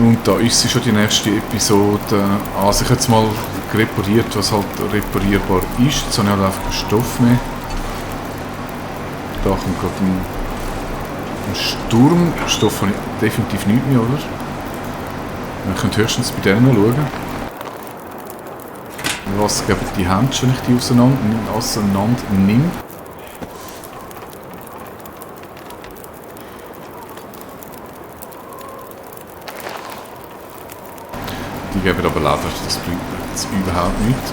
Und da ist sie schon die nächste Episode. Also ich habe jetzt mal repariert, was halt reparierbar ist. Jetzt habe ich halt einfach keinen Stoff mehr. Da kommt gerade ein Sturm. Stoff habe ich definitiv nicht mehr, oder? Wir können höchstens bei denen schauen. Was geben die Hände, wenn ich die auseinander nehme? Die geben aber Leder, das bringt mir jetzt überhaupt nichts.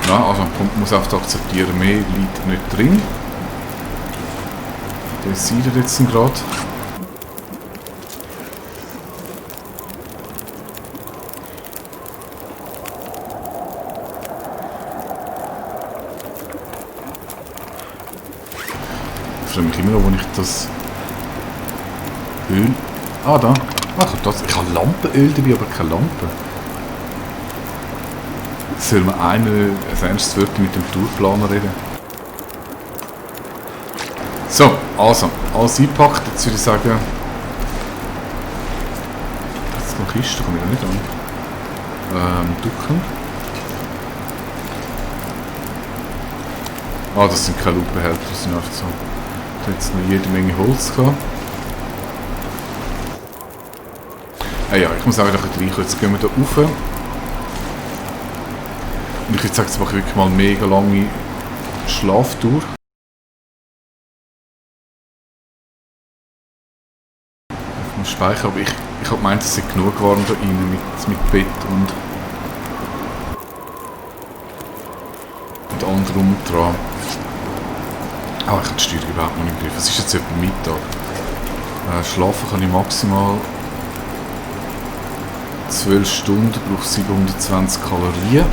Ja, also man muss einfach akzeptieren, mehr liegt nicht drin. Das sieht er jetzt gerade. Ich frage mich immer noch, wo ich das Öl... Ah, da. Ach, das. Ich habe Lampenöl dabei, aber keine Lampe. Soll man ein ernstes Wörtchen mit dem Tourplaner reden? So, also, alles eingepackt. Jetzt würde ich sagen... Jetzt ist noch eine Kiste, komme ich da nicht an. Ducken. Ah, das sind keine Lupenhälfte, das sind einfach so... Da hat jetzt noch jede Menge Holz gehabt. Ja, ich muss auch wieder rein. Jetzt gehen wir da rauf. Und ich würde sagen, jetzt mache ich wirklich mal eine mega lange Schlaftour. Ich muss speichern, aber ich habe gemeint, es ist genug warm da rein mit Bett und allem drum und dran. Ah, ich habe die Steuerung überhaupt noch nicht im Griff. Es ist jetzt etwa Mittag. Schlafen kann ich maximal 12 Stunden, brauche 720 Kalorien.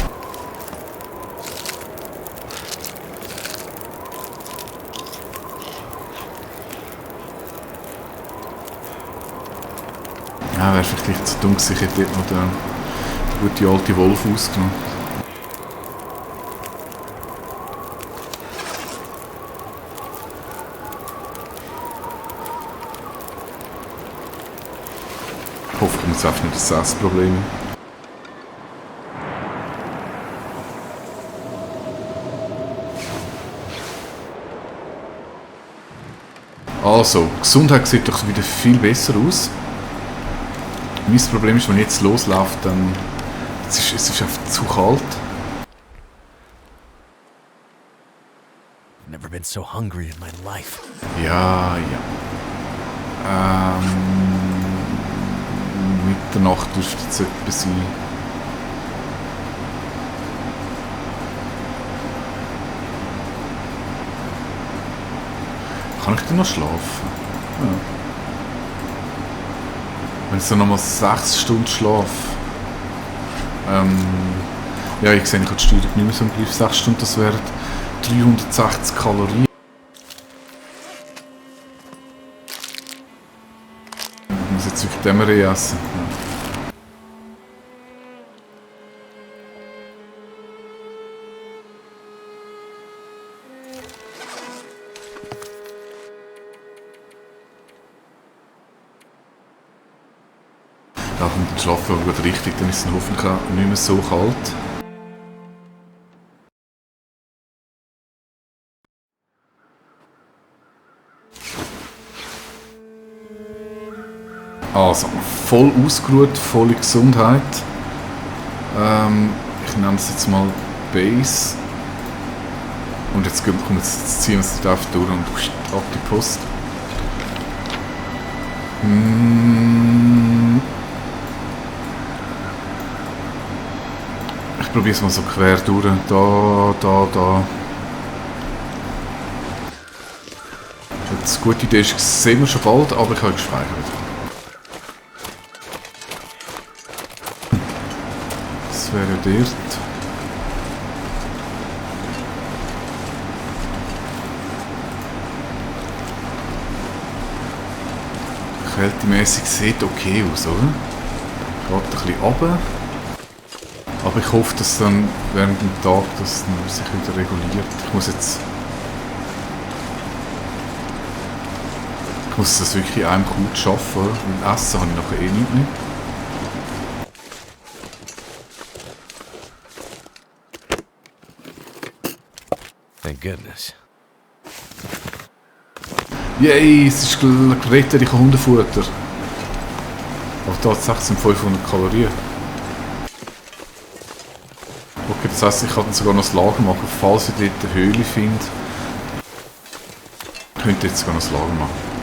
Ja, wäre vielleicht zu dumm gewesen, ich hätte dort noch den gute alte Wolf ausgenommen. Ich hoffe, ich muss einfach nicht das Essproblem. Also, die Gesundheit sieht doch wieder viel besser aus. Mein Problem ist, wenn ich jetzt loslaufe, dann es ist einfach zu kalt. Never been so hungry in my life. Ja. Mitternacht dürfte es etwa sein. Kann ich denn noch schlafen? Ja. Wenn ich so nochmal 6 Stunden schlafe. Ja, ich sehe, ich habe die Steuerung nicht mehr so im Griff. 6 Stunden, das wären 360 Kalorien. Ich muss jetzt wirklich Dämmerei essen. Ja. Da kommt der Schlafen gut richtig, dann ist es hoffentlich auch nicht mehr so kalt. Also, voll ausgeruht, volle Gesundheit. Ich nenne es jetzt mal Base. Und jetzt ziehen wir es einfach durch und ab die Post. Ich probiere es mal so quer durch. Da. Das gute Idee ist, sehen wir schon bald, aber ich habe gespeichert. Das wäre dort. Kältemässig sieht okay aus, oder? Geht ein bisschen runter. Aber ich hoffe, dass dann während dem Tag das sich wieder reguliert. Ich muss jetzt Ich muss das wirklich in einem Coup schaffen, oder? Weil Essen habe ich nachher eh nicht mehr. Thank goodness. Yay, es ist gerettet, ich habe Hundefutter. Aber tatsächlich sind 500 Kalorien. Okay, das heisst, ich kann dann sogar noch das Lager machen, falls ich dort eine Höhle finde. Ich könnte jetzt sogar noch das Lager machen.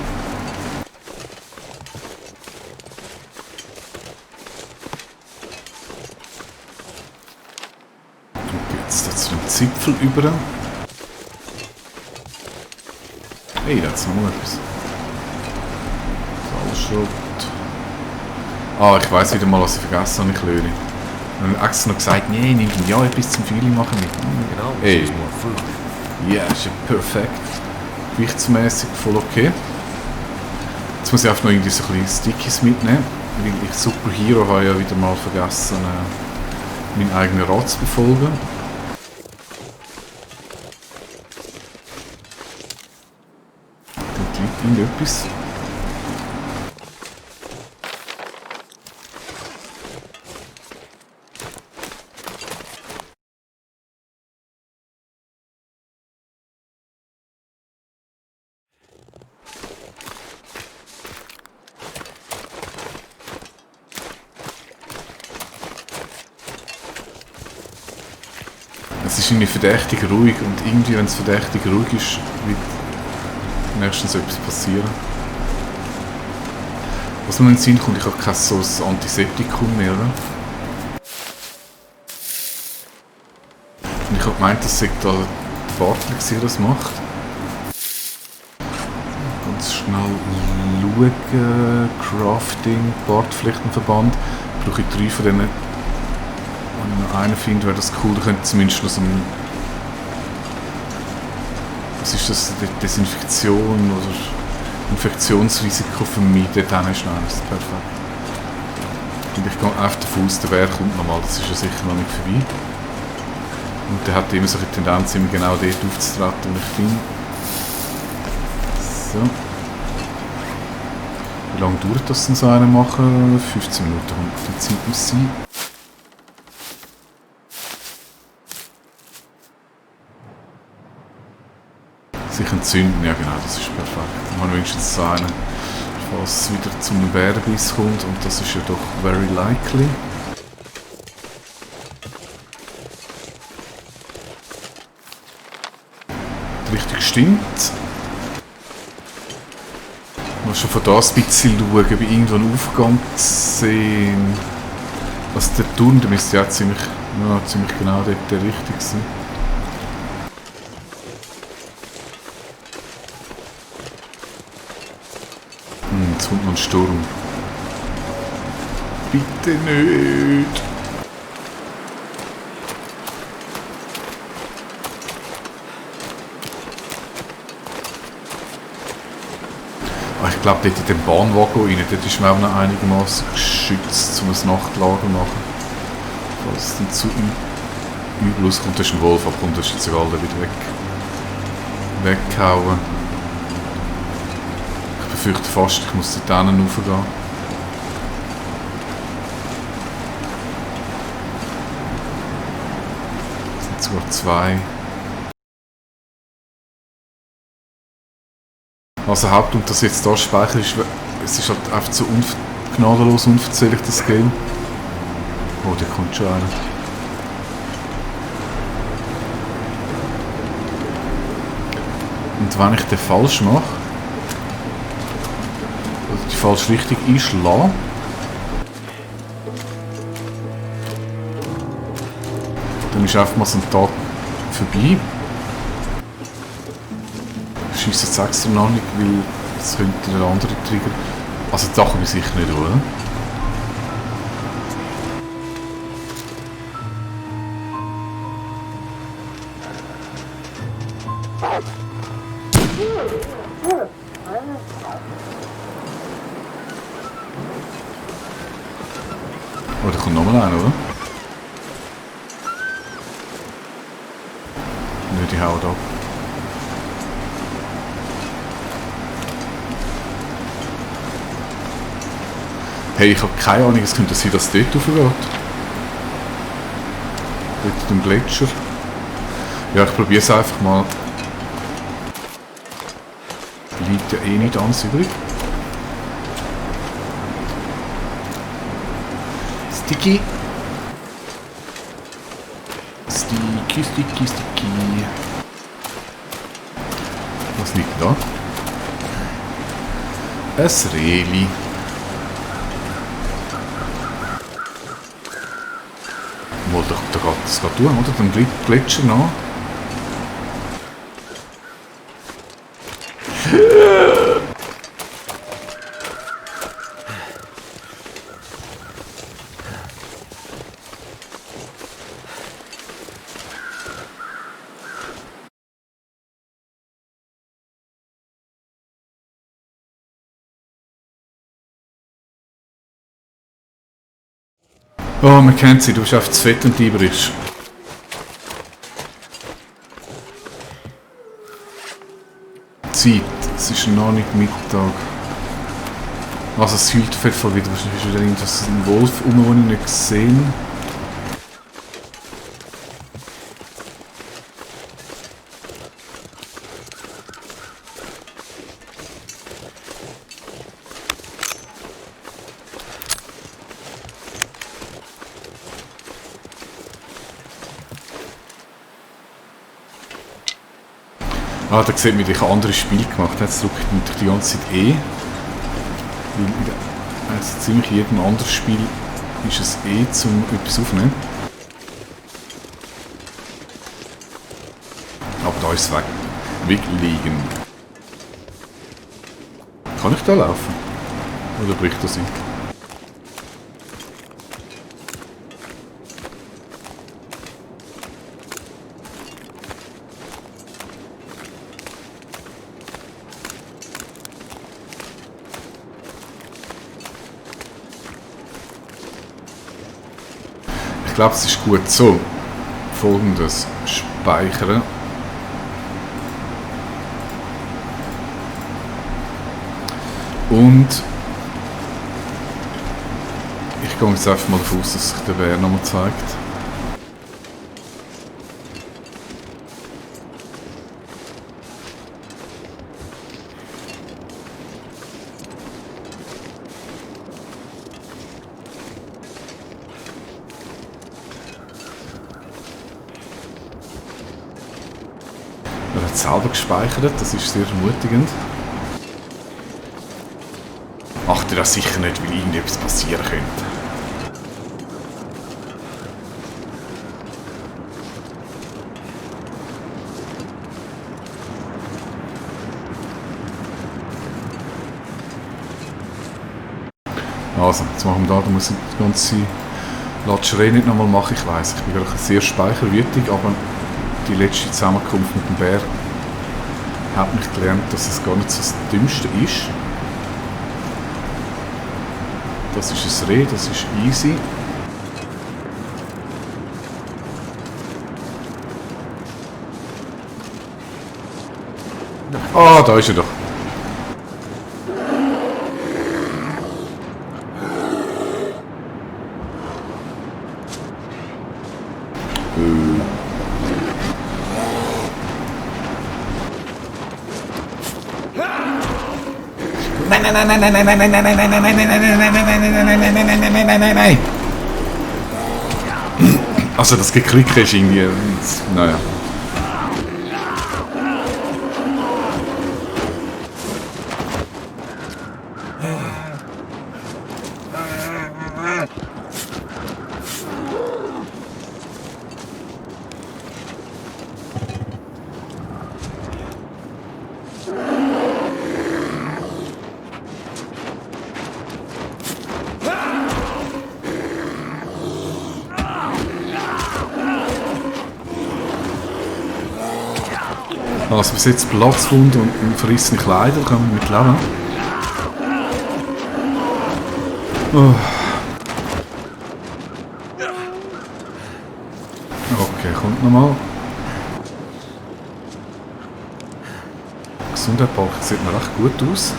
Und jetzt da zu dem Zipfel über. Hey, da hat es noch etwas. Salzschrott. Ah, ich weiss wieder mal, was ich vergessen habe, ich löse. Ich habe extra noch gesagt, nee, nimm ja etwas zum Feeling machen mit. Can always Hey. use more food. Ja, ist ja perfekt. Gewichtsmäßig voll okay. Jetzt muss ich einfach noch irgendwie so ein bisschen Stickies mitnehmen, weil ich Superhero habe ja wieder mal vergessen, meinen eigenen Rat zu befolgen. Dort liegt irgendetwas. Es ist irgendwie verdächtig ruhig und irgendwie, wenn es verdächtig ruhig ist, wird nächstens etwas passieren. Was mir in den Sinn kommt, ich habe kein so ein Antiseptikum mehr, oder? Und ich habe gemeint, dass es da die Bartel gewesen, der das macht. Ganz schnell schauen. Crafting, Bartflechtenverband. Brauche ich 3 von denen. Wenn ich noch einen finde, wäre das cool. Da könnte zumindest noch so ein... Was ist das? Desinfektion oder Infektionsrisiko vermeiden. Dort ist noch eines. Perfekt. Und ich gehe einfach davon aus, der Bär kommt nochmal. Das ist ja sicher noch nicht vorbei. Und der hat immer so eine Tendenz, immer genau dort aufzutreten, wo ich bin. So. Wie lange dauert das denn so einer machen? 15 Minuten kommt die Zeit muss sein. Sich entzünden, ja genau, das ist perfekt. Dann haben wir wenigstens so einen, falls es wieder zum Bärenbiss kommt, und das ist ja doch very likely. Richtig stimmt. Ich muss schon von da ein bisschen schauen, ob ich irgendwo einen Aufgang sehe. Was der Turm, der müsste ja ziemlich genau dort richtig sein. Jetzt kommt noch ein Sturm. Bitte nicht! Ich glaube, dort in dem Bahnwagen rein, dort ist man auch noch einigermaßen geschützt, um ein Nachtlager zu machen. Falls es dann zu übel auskommt, das ist ein Wolf, abkommt, das ist jetzt egal, der wieder weggehauen. Ich befürchte fast, ich muss dort hinten raufgehen. Es sind sogar 2. Also Hauptgrund, dass ich jetzt hier speichere, ist, es ist halt einfach so gnadenlos unverzählig, das Game. Oh, der kommt schon einer. Und wenn ich den falsch mache, also die falsche Richtung einschlage, dann ist einfach mal so ein Tag vorbei. Ich schieße jetzt extra noch nicht, weil es könnte der andere Trigger. Also da komme ich sicher nicht, oder? Oh, da kommt nochmal einer, oder? Nö, die hauen ab. Hey, ich habe keine Ahnung, es könnte sein, dass es dort raufgeht. Dort im Gletscher. Ja, ich probiere es einfach mal. Bleibt ja eh nicht alles übrig. Sticky. Sticky, sticky, sticky. Was liegt da? Ein Reli. Wohl, da geht das durch, oder? Dann bleibt Gletscher nach. Oh, man kennt sie, du bist einfach zu fett und die brichst. Zeit, es ist noch nicht Mittag. Also es heult auf jeden Fall wieder, wahrscheinlich ist wieder irgendwas, ein Wolf rum, den ich nicht gesehen. Ah, da sieht man, ich habe ein anderes Spiel gemacht. Jetzt drücke ich die ganze Zeit E. Weil also ziemlich in jedem anderen Spiel ist es E, um etwas aufzunehmen. Aber da ist es weg. Wegliegen. Kann ich da laufen? Oder bricht das hin? Ich glaube, es ist gut so. Folgendes: Speichern. Und ich gehe jetzt einfach mal davon aus, dass sich der Bär nochmal zeigt. Er hat selber gespeichert, das ist sehr ermutigend. Macht er das sicher nicht, weil irgendetwas passieren könnte. Also, jetzt machen wir da muss ich die ganze Latscherei nicht nochmal machen. Ich weiss, ich bin wirklich sehr speicherwütig, aber die letzte Zusammenkunft mit dem Bär hat mich gelernt, dass es gar nicht so das Dümmste ist. Das ist ein Reh, das ist easy. Ah, da ist er doch. Nein, nein, nein, nein, nein, nein, nein, nein, nein, nein, nein, nein, nein, nein, nein, nein. Also das Geklicke ist irgendwie, naja. Also bis jetzt Platzwund und verrissene Kleider, kann man mit leben. Oh. Okay, kommt nochmal. Gesundheit sieht mir recht gut aus.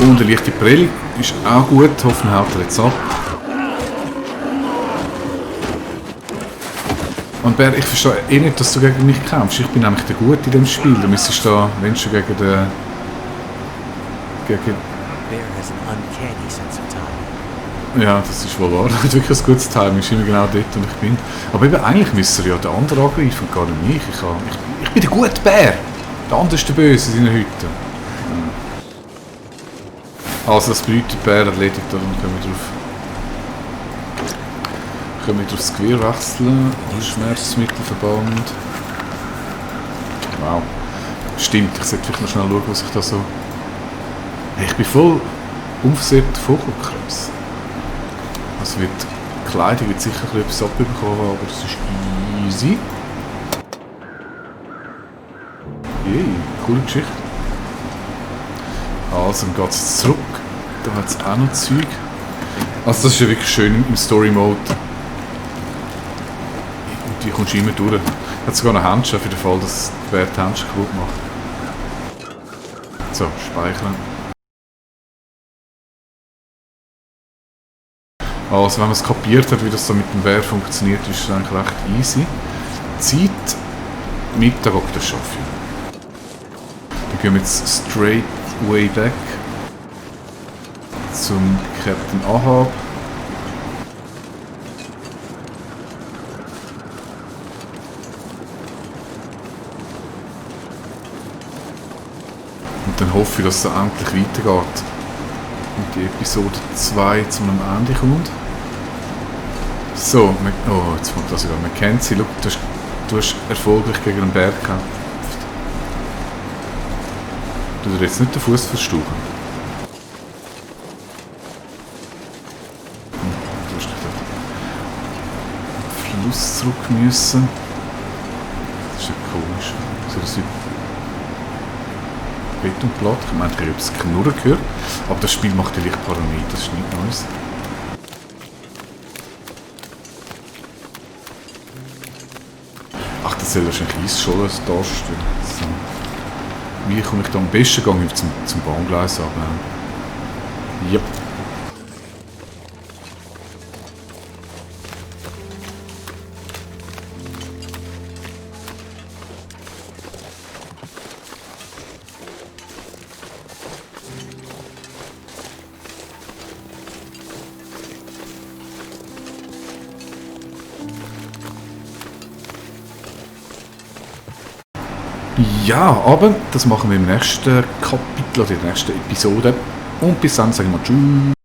Und eine leichte Prellung ist auch gut. Hoffen haut er jetzt ab. Und Bär, ich verstehe eh nicht, dass du gegen mich kämpfst. Ich bin nämlich der Gute in dem Spiel. Du müsstest da, wenn du gegen den... Bear has an uncanny sense of time. Ja, das ist wohl wahr. Er hat wirklich ein gutes Timing. Ist immer genau dort, wo ich bin. Aber eben, eigentlich müsste er ja den anderen angreifen, gar nicht mich. Ich bin der gute Bär. Der andere ist der Böse in seiner Hütte. Also, das bedeutet, Bär erledigt, dann können wir aufs Gewehr wechseln. Schmerzmittelverband. Wow. Stimmt, ich sollte vielleicht noch schnell schauen, was ich da so... Hey, ich bin voll unversehrt Vogelkrebs. Also die Kleidung wird sicher etwas abbekommen, aber das ist easy. Yay, coole Geschichte. Also, dann geht es jetzt zurück. Da hat es auch noch Zeug. Also das ist ja wirklich schön im Story-Mode. Die kommst du immer durch. Hat sogar noch Handschuhe für den Fall, dass wer die Handschuhe kaputt macht. So, speichern. Also wenn man es kapiert hat, wie das so mit dem Bär funktioniert, ist es eigentlich recht easy. Zeit, Mittag ob das schaffe ich. Dann gehen wir jetzt straight way back zum Captain Ahab. Und dann hoffe ich, dass es endlich weitergeht. Und die Episode 2 zu einem Ende kommt. So, oh, jetzt kommt das wieder. Mackenzie, look, du hast erfolgreich gegen einen Bär gekämpft. Du dir jetzt nicht den Fuß verstauchen. Du hast nicht den Fluss zurück müssen. Das ist ja komisch. So, das Betonplatte. Ich meine, ich habe das Knurren gehört. Aber das Spiel macht ja leicht paranoid, das ist nicht Neues. Ach, das soll wahrscheinlich Eisscholle darstellen. So. Wie komme ich da am besten zum Bahngleis ab? Yep. Ja, aber das machen wir im nächsten Kapitel oder in der nächsten Episode. Und bis dann sagen wir Tschüss.